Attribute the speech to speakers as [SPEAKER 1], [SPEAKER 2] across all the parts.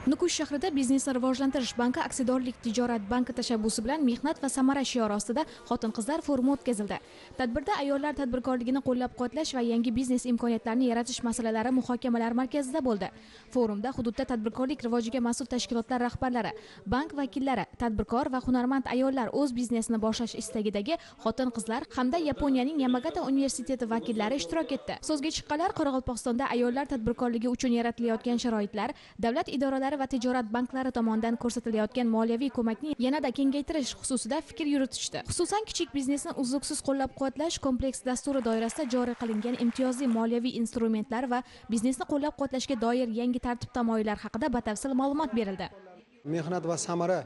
[SPEAKER 1] Nukus shahrida Biznesni rivojlantirish banki aksiyadorlik tijorat banki tashabbusi bilan mehnat va samara shiori ostida xotin-qizlar forumi o'tkazildi. Tadbirda ayollar tadbirkorligini qo'llab-quvvatlash va yangi biznes imkoniyatlarini yaratish masalalari muhokamalar markazida bo'ldi. Forumda hududda tadbirkorlik rivojiga mas'ul tashkilotlar rahbarlari, bank vakillari, tadbirkor va hunarmand ayollar, o'z biznesini boshlash istagidagi xotin-qizlar hamda Yaponiyaning Yamagata universiteti vakillari ishtirok etdi. So'zga chiqqanlar Qoraqalpog'istonda ayollar tadbirkorligi uchun yaratilayotgan sharoitlar, davlat idoralari va tijorat banklari tomonidan ko'rsatilayotgan moliyaviy ko'makni yanada kengaytirish xususida fikr yuritishdi. Xususan, kichik biznesni uzluksiz qo'llab-quvvatlash kompleks dasturi doirasida joriy qilingan imtiyozli moliyaviy instrumentlar va biznesni qo'llab-quvvatlashga doir yangi tartib-tamoyillar haqida batafsil ma'lumot berildi.
[SPEAKER 2] Mehnat va samara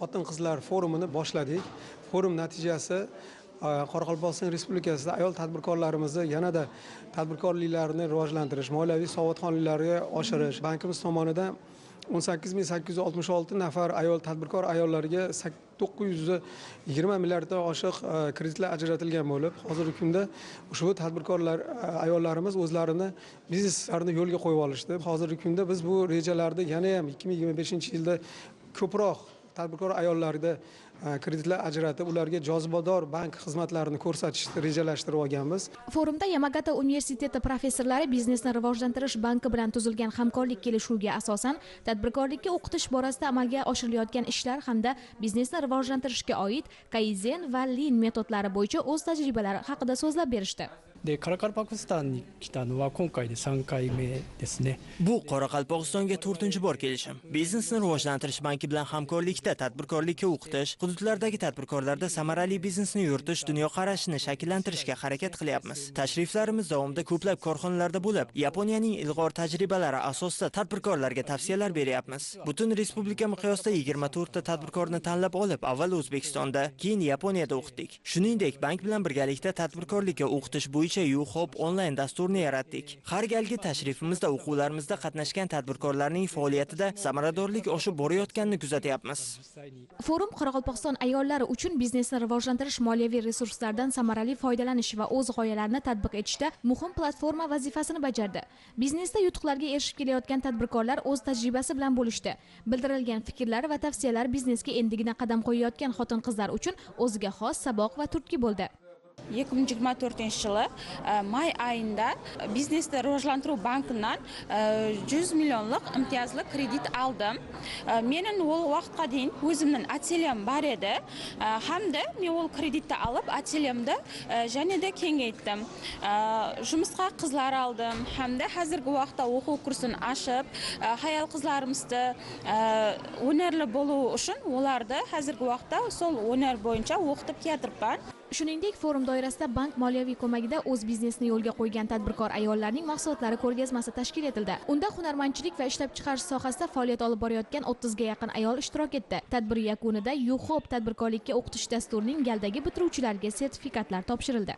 [SPEAKER 2] xotin-qizlar forumini boshladik. Forum natijasi Qoraqalpog'iston Respublikasida ayol tadbirkorlarimizni yanada tadbirkorliklarni rivojlantirish, moliyaviy savodxonliklarni oshirish, bankimiz tomonidan 18 866 nafar ayol tadbirkor ayollarga 920 milliarddan oshiq kreditlar ajratilgan bo'lib, hozirgi kunda ushbu tadbirkorlar ayollarimiz o'zlarini bizneslarini yo'lga qo'yib olishdi. Hozirgi kunda biz bu rejalarni yana ham 2025 yilda ko'proq tadbirkor ayollarga kreditlar ajratib, ularga jozibador bank xizmatlarini ko'rsatishni rejalashtirib olganmiz.
[SPEAKER 1] Forumda Yamagata universiteti professorlari Biznesni rivojlantirish banki bilan tuzilgan hamkorlik kelishuviga asosan tadbirkorlikka o'qitish borasida amalga oshirilayotgan ishlar hamda biznesni rivojlantirishga oid Kaizen va Lean metodlari bo'yicha o'z tajribalari haqida so'zlab berishdi.
[SPEAKER 3] でカラカルパクスタンに来たのは今回で3回目ですね。
[SPEAKER 4] Bu Qoraqalpog'istonga to'rtinchi bor kelishim. Biznesni rivojlantirish banki bilan hamkorlikda tadbirkorlikka o'qitish, hududlardagi tadbirkorlarda samarali biznesni yuritish dunyoqarashini shakllantirishga harakat qilyapmiz. Tashriflarimiz davomida ko'plab korxonalarda bo'lib, Yaponiyaning ilg'or tajribalari asosida tadbirkorlarga tavsiyalar beryapmiz. Butun respublika miqyosida 24 ta tadbirkorni tanlab olib, avval O'zbekistonda, keyin Yaponiyada o'qitdik. Shuningdek, bank bilan birgalikda tadbirkorlikka o'qitish bo'yicha YouHop onlayn dasturini yaratdik. Har galgi tashrifimizda o'quvlarimizda qatnashgan tadbirkorlarning faoliyatida samaradorlik oshib borayotganini kuzatyapmiz.
[SPEAKER 1] Forum Qoraqalpog'iston ayollari uchun biznesni rivojlantirish, moliyaviy resurslardan samarali foydalanish va o'z g'oyalarini tatbiq etishda muhim platforma vazifasini bajardi. Biznesda yutuqlarga erishib kelayotgan tadbirkorlar o'z tajribasi bilan bo'lishdi. Bildirilgan fikrlar va tavsiyalar biznesga endigina qadam qo'yayotgan xotin-qizlar uchun o'ziga xos saboq va turtki bo'ldi.
[SPEAKER 5] 2024 жылы май айында Бизнесті рауажландыру банкынан 100 миллионлық имтиязлы кредит алдым. Менің ол уақытқа дейін өзімнің ательем бар еді. Һәм де мен ол кредитті алып, ательемді және де кеңейттім. Жұмысқа қызлар алдым. Һәм де қазіргі уақытта оқу курсын ашып, хаял қызларымызды өнерлі болу үшін оларды қазіргі уақытта сол өнер бойынша оқытып келатырмын.
[SPEAKER 1] Shuningdek, forum doirasida bank moliyaviy ko'magida o'z biznesini yo'lga qo'ygan tadbirkor ayollarning mahsulotlari ko'rgazmasi tashkil etildi. Unda hunarmandchilik va ishlab chiqarish sohasida faoliyat olib borayotgan 30 ga yaqin ayol ishtirok etdi. Tadbir yakunida YouHop tadbirkorlikka o'qitish dasturining galdagi bitiruvchilariga sertifikatlar topshirildi.